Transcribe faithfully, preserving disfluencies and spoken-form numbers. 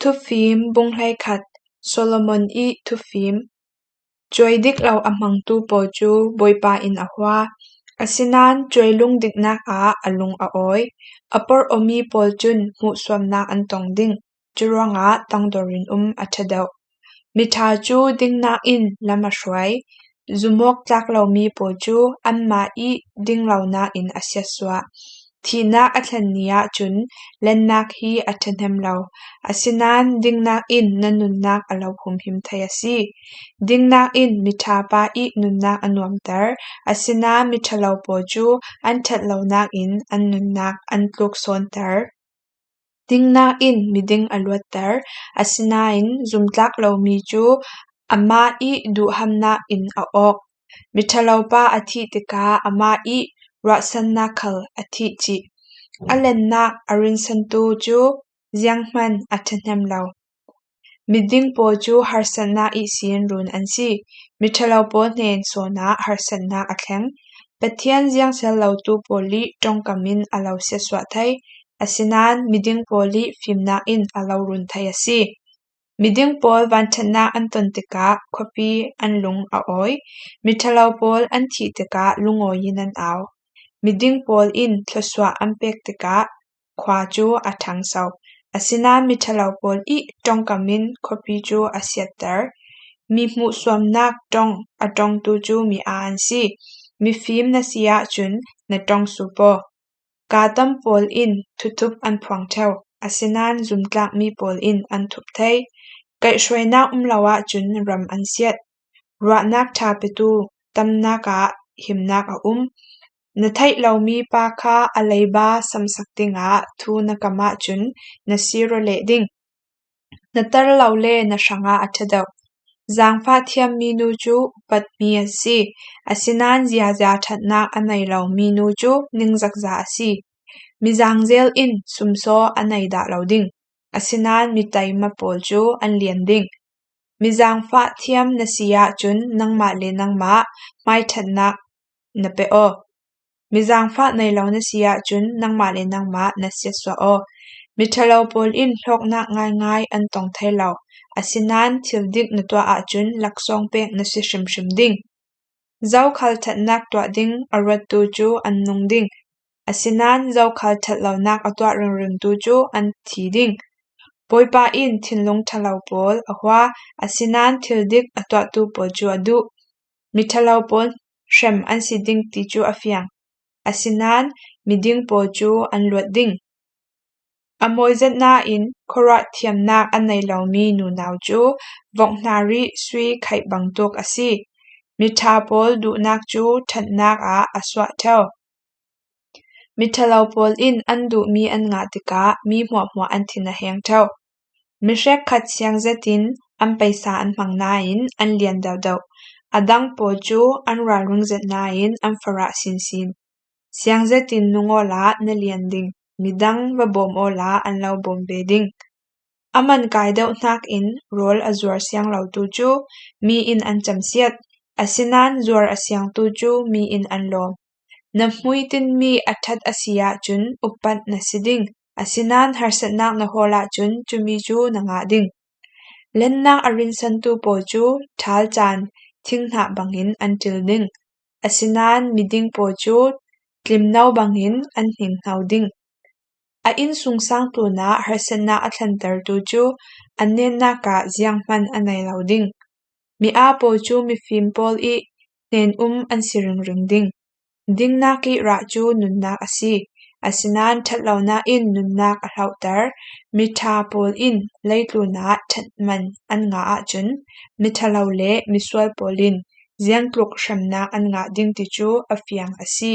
Thufim bung hleikhat. Solomon ih thufim. Cuai dik lo a hmangtu pawl cu Bawipa in a hua. Asinain cuai lung diknak ah a lung a awi. A porh awmi pawl cun hmuhsuamnak an tong ding. Curuangah tangdor in um a ṭha deuh. Miṭha cu dingnak in lam a hruai. Zumawk tlak lomi pawl cu anmah ih dinglonak in a siatsuah. Thihnak a thlen ni ahcun lennak hi a ṭhahnem lo. Asinain dingnak in na nunnak a lo humhim thei a si. Dingnak in miṭha pa ih nunnak a nuamter. Asinain miṭhalo pawl cu an ṭhat lonak in an nunnak an tluk sawnter. Dingnak in miding a luatter, asinain zumtlak lomi cu amah ih duhhamnak in a awk. Miṭhalo pa a thih tikah amah ih ruahsannak khal a thih cih. A lennak a rinsantu cu zianghman a ṭhahnem lo. Miding pawl cu harsatnak ihsin run an si. Miṭhalo pawl hnen sawn ah harsatnak a thleng. Pathian ziangsial lotu pawl ih ṭongkam in a lo siatsuah thei. Asinain miding pawl ih fimnak in a lo run thei a si. Miding pawl vanṭhatnak an ton tikah khuapi an lung a awi. Miṭhalo pawl an thih tikah lungawi in an au. Miding pawl in thluasuah an pek tikah khua cu a ṭhangso. Asinain miṭhalo pawl ih ṭongkam in khuapi cu a siatter. Mi hmuhsuamnak ṭong a ṭongtu cu mi aa an si. Mifim na si ahcun na ṭong sup aw. Kaa tam pawl in thuthup an phuang ṭheu, asinain zumtlakmi pawl in an thup thei. Kaihhruainak um lo ahcun ram an siat. Ruahnak ṭha petu tamnak ah himnak a um. Na theih lomi pa kha a leiba samsak dingah thu na kam ahcun na sir aw leh ding. Na tar lo le na hrangah a ṭha deuh. Zaangfah thiammi nu cu upatmi a si, asinain ziaza ṭhatnak a nei lomi nu cu ningzakza a si. Mizaangzel in sumsaw a nei dah lo ding, asinain mitaima pawl cu an lian ding. Mizaangfah thiam na si ahcun nangmah le nangmah hmaiṭhatnak na pe aw. Mizaangfah nei lo na si ahcun nangmah le nangmah na siatsuah aw. Miṭhalo pawl in hlawknak ngaingai an tong thei lo, asinain thil dik na tuah ahcun laksawng pek na si hrimhrim ding. Zokhal ṭhatnak tuah ding a ruattu cu an nung ding, asinain zokhal ṭhat lonak a tuah ringringtu cu an thi ding. Bawipa in thinlung ṭhalo pawl a hua, asinain thil dik a tuahtu pawl cu a duh. Miṭhalo pawl hrem an si ding ti cu a fiang, asinain miding pawl cu an luat ding. A mawi zet nain khuaruah thiamnak a nei lomi nunau cu vokhnari sui khaih bangtuk a si. Miṭha pawl duhnak cu ṭhatnak ah a suah ṭheu. Miṭhalo pawl in an duhmi an ngah tikah mi hmuahhmuah an thin a heng ṭheu. Mi hrekkhat siang zetin an paisa an hmang nain an lian deuhdeuh. A dang pawl cu an ralring zet nain an farah sinsin. Siang zetin nung awla na lian ding, midang va bawm awla an lo bawm ve ding. A man kai deuh hnakin rawl a zuar siang lotu cu mi in an camsiat, asinain zuar a siangtu cu mi in an lawm. Na hmui tinmi a ṭhat a si ahcun upat na si ding, asinain harsatnak na hawl ahcun cumi cu na ngah ding. Lennak a rinsantu pawl cu ṭhal caan thinghnah bangin an ṭil ding, asinain miding pawl cu tlimno bangin an hninghno ding. A innsungsang tlunah harsatnak a thlentertu cu an netnak ah zianghman a nei lo ding. Mi aa pawl cu mifim pawl ih hnen-um an si ringring ding. Dingnak ih rah cu nunnak a si, asinain ṭhatlonak in nunnak a hlauhter. Miṭha pawl in leitlun ah ṭhatman an ngah ahcun miṭhalo le misual pawl in ziangtluk hremnak an ngah ding ti cu a fiang a si.